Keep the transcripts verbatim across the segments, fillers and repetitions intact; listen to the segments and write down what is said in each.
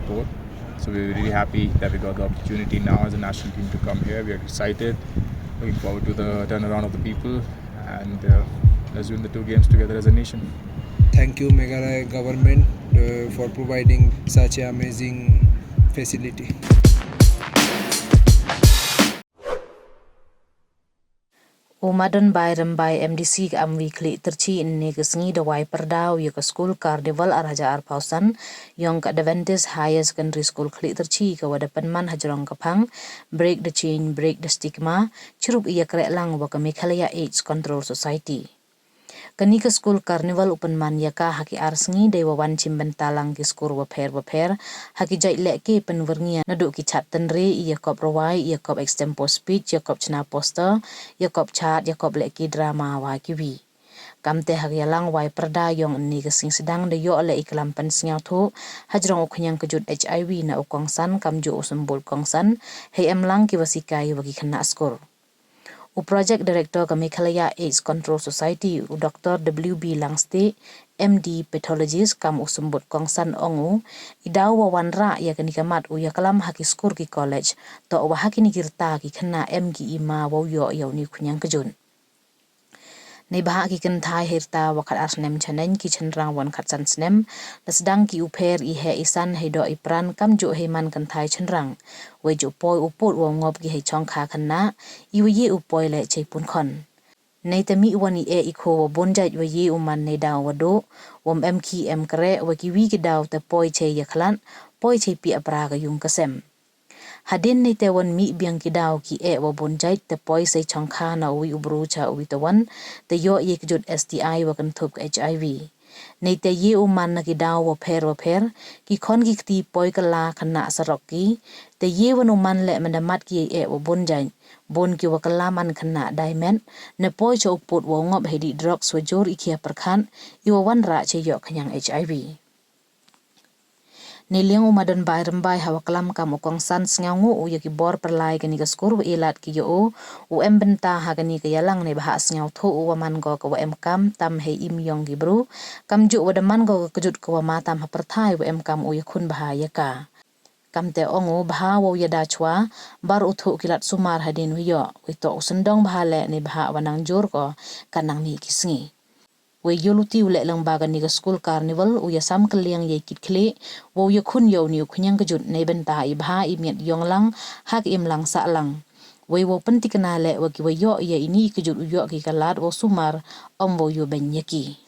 Sport. So we're really happy that we got the opportunity now as a national team to come here. We are excited, looking forward to the turnaround of the people, and uh, let's win the two games together as a nation. Thank you, Meghalaya government, uh, for providing such an amazing facility. U Madon Bai Rembai, M D C ka Amwi, khlieh tyrchi ynne ka sngi da wai pyrda u ya ka School Carnival ar hajar arphaw san yong ka Adventist Higher Secondary School Khlieh Tyrchi, ka wa da pynman hajrong ka phang Break the Chain, Break the Stigma, chirup i yakrehlang wa ka Meghalaya AIDS Control Society. Kani ka School Carnival u pynman ya ka ha ki ar sngi, dei wa wan chimbynta lang ki skur wapher wapher ha ki jait lehke pynwyrngia, naduh ki chat tynre, i yakop rwai, i yakop extempore speech, yakop chna poster, yakop chat, yakop lehke drama wa kiwi. Kamte ha ka yalang wai pyrda yong ynne ka sngi sdang da yoh leh i klam pynsngewthuh hajrong u khñiang kjut HIV na u kongsan kamjooh u symbut kongsan hei emlang ki wa sikai wa ki khynnah skur. U Project Director ka Meghalaya AIDS Control Society, u Doctor W B Langstieh, M D Pathologist, kam u symbut kongsan, ong u, i daw wa wanrah ya kani ka mat u yaklam ha ki skur ki college, toh wa ha kini ki rta ki khynnah em ki i ma wow yoh ya uni u khñiang kjut. Neibhah ki kynthai hei rta wa khat ar snem chaneiñ, ki chynrang wan khat san snem, la sdang ki u pher i heh i san hei doh i pran kamjooh hei man kynthai chynrang. Wei jooh poi u pud wow ngop ki hei chongkha khynnah, i wa ye u poi leh chei punkhon. Neite mih wan i eh i kho wa bun jait wa ye u man neidaw wa duh, wom em khih em kreh, wa kiwi ki daw te poi chei yakhlad, poi chei piah pra ka yung ka sem. Hadien neite wan mih biang ki daw ki eh wa bun jait, te poi sei chongkha na uwi u bru cha uwi te wan, te yoh ye kjut STI wa kynthup ka HIV. Neite ye u man na ki daw wapher wapher, ki khon ki kti poi kylla khynnah sarok ki, te ye wan u man leh mynda mat ki yei eh wa bun jait, bun ki wa kylla man khynnah daimet, ne poi cha u pud wow ngop hei dih drugs wa jur i khia pyrkhat, i wa wanrah cha yoh khñiang HIV. Neiliang u Madon Bai Rembai ha wa klam kam u kongsan, sngewnguh u ya ki bor pyrlai kani ka skur wa e lad ki ya u, u em bynta ha kani ka yalang neibhah sngewthuh u wa man ko ka wa em kam tam hei im yong ki bru, kamjooh wa da man ko ka kjut ka wa ma tam ha pyrthai wa em kam u yakhun bha ya ka. Kamte ong u bha wow yada chwa, bar u thuh ki lad sumar hadien wa yoh, wei toh u syndong bha leh neibhah wa nang jur ko ka nang mih ki sngi. Wei yooluti u leh lyngba kani ka School Carnival u yasam kylliang yei kit khlieh, wow yakhun ya uni u khñiang kjut neibynta i bha i miat yong lang, ha ka imlang sahlang. Wei wow pyntikna leh wa ki wa yoh ya ini i kjut u yoh ki ka lad wow sumar, ym wow yoh beiñ ya ki.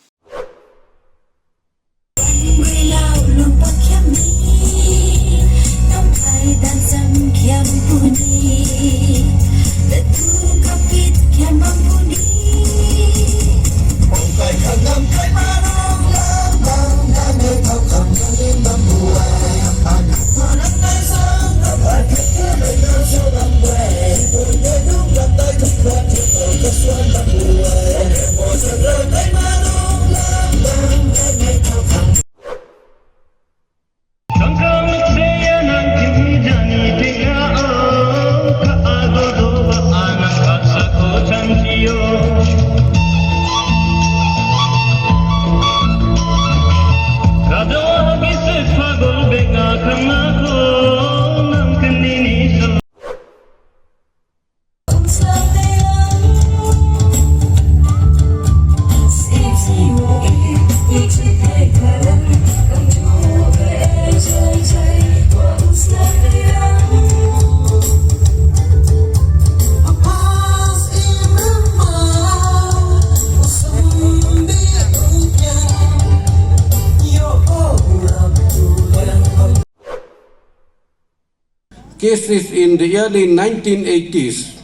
Cases in the early nineteen eighties,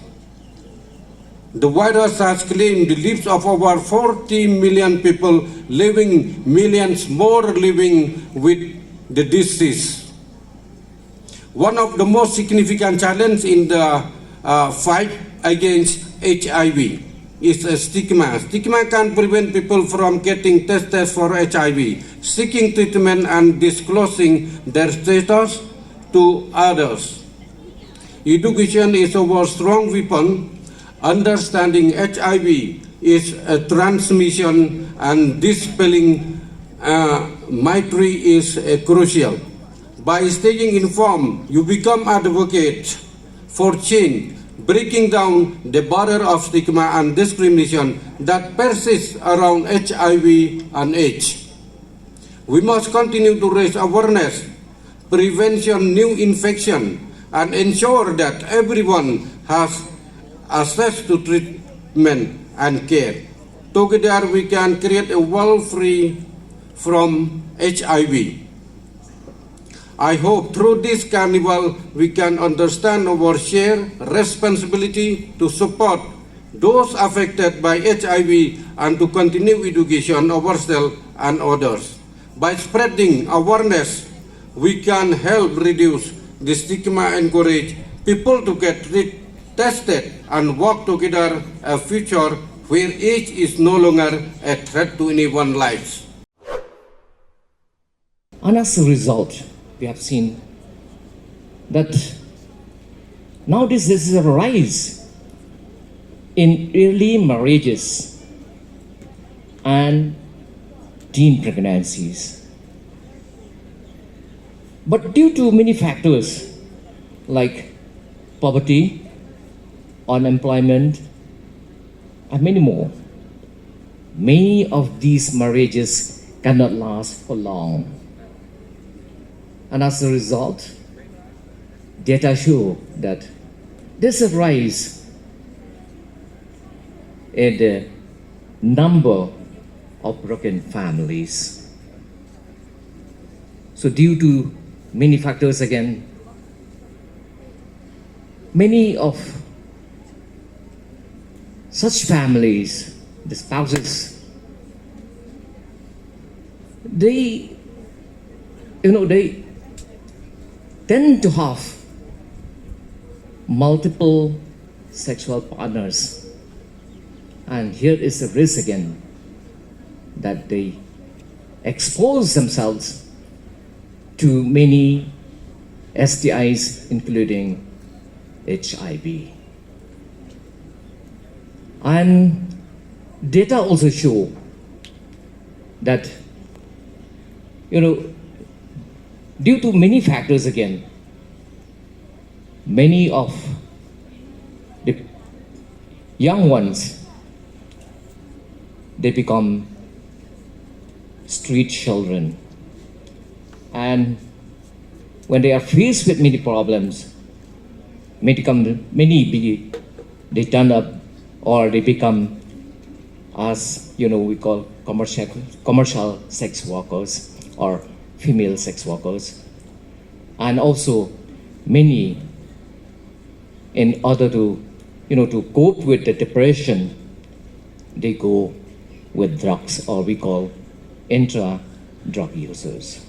the virus has claimed the lives of over forty million people, living millions more living with the disease. One of the most significant challenge in the, uh, fight against HIV is a stigma. Stigma can prevent people from getting tested for HIV, seeking treatment, and disclosing their status to others. Education is our strong weapon. Understanding HIV is a transmission and dispelling, uh, mythry is, uh, crucial. By staying informed, you become advocate for change, breaking down the barrier of stigma and discrimination that persists around H I V and AIDS. We must continue to raise awareness, prevention new infection, and ensure that everyone has access to treatment and care. Together, we can create a world free from H I V. I hope through this carnival, we can understand our shared responsibility to support those affected by H I V and to continue education ourselves and others. By spreading awareness, we can help reduce the stigma, encourage people to get re- tested, and work together a future where AIDS is no longer a threat to anyone's lives. And as a result, we have seen that nowadays there is a rise in early marriages and teen pregnancies. But due to many factors like poverty, unemployment, and many more, many of these marriages cannot last for long. And as a result, data show that there's a rise in the number of broken families. So due to many factors again, many of such families, the spouses, they, you know, they tend to have multiple sexual partners. And here is the risk again, that they expose themselves to many S T Is, including H I V. And data also show that, you know, due to many factors again, many of the young ones, they become street children. And when they are faced with many problems, many, come, many be, they turn up or they become, as you know, we call commercial, commercial sex workers or female sex workers. And also, many, in order to, you know, to cope with the depression, they go with drugs, or we call intra drug users.